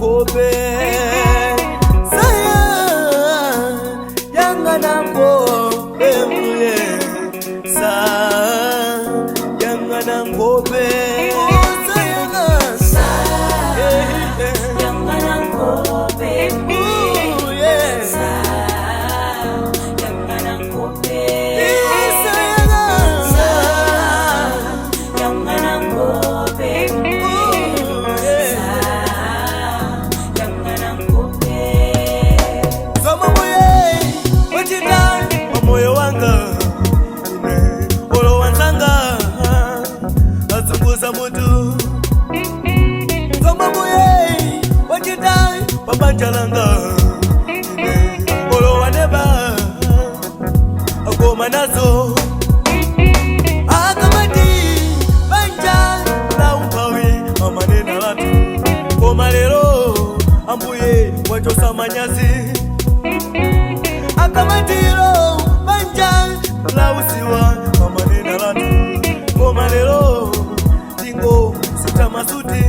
nkhope saya yang'ana nkhope mbuye sa yang'ana nkhope Sa yang'ana nkhope mbuye sa yang'ana nkhope sa yang'ana nkhope mbuye sa yang'ana nkhope. Zomwe mbuye wachita pamoyo wanga ine olowa nzanga azunguza mutu. Zomwe mbuye wachita pabanja langa ine olowa neba agoma nazo. Akamati banja la umphawi amanena latu, koma lero ambuye wachosa manyazi. Akamatiro banja la usiwa amanena latu, koma lero tingo sitamasuti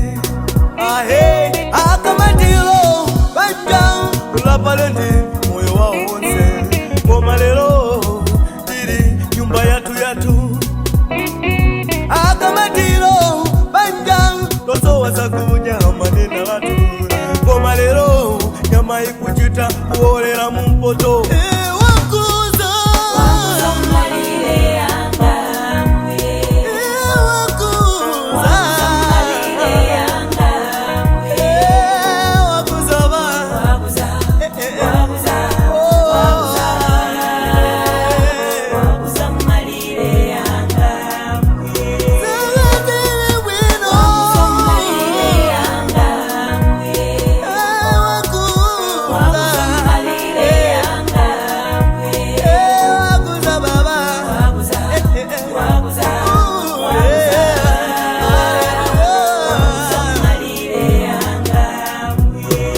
ahe. Akamatiro banja la palendi moyo wawo wonse, koma lero tili nyumba yathu yathu. Akamatiro banja losowa zakudya amanena latu, koma lero nyama ikuchita kuolera mumpoto. Wakuza Wakuza malire anga mbuye wakuza malire anga mbuye wakuza ba wakuza wakuza wakuza malire anga mbuye wakuza malire anga mbuye wakuza malire anga mbuye wakuza baba wakuza wakuza wakuza malire anga mbuye.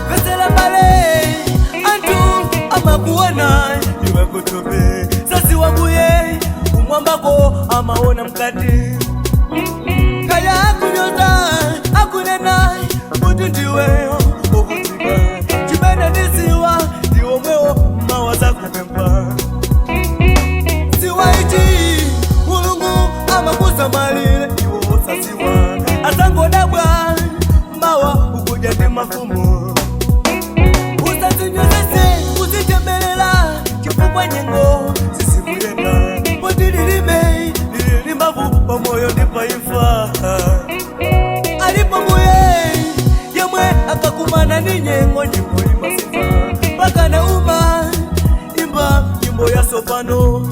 Vesela pale antu amakuona iwe kutupe sasi wambuye kumwambako amaona mkati kaya akunyoza akunena kuti ndiwe ukutika chimene ndisiwa ndiwomwewo mawaza kupempha siwa ichi Mulungu amakusamalire iwo osasiwa asangodabwa mawa ukudya ndi mafumu. Usazinyozese kuzitembelela chifukwa nyengo zizikuyenda poti lilime lili limbavu pamoyo ndi paimfa. Alipo mbuye yemwe akakumana ni nyengo nyimbo imasita mpaka nauma imba nyimbo ya sopano.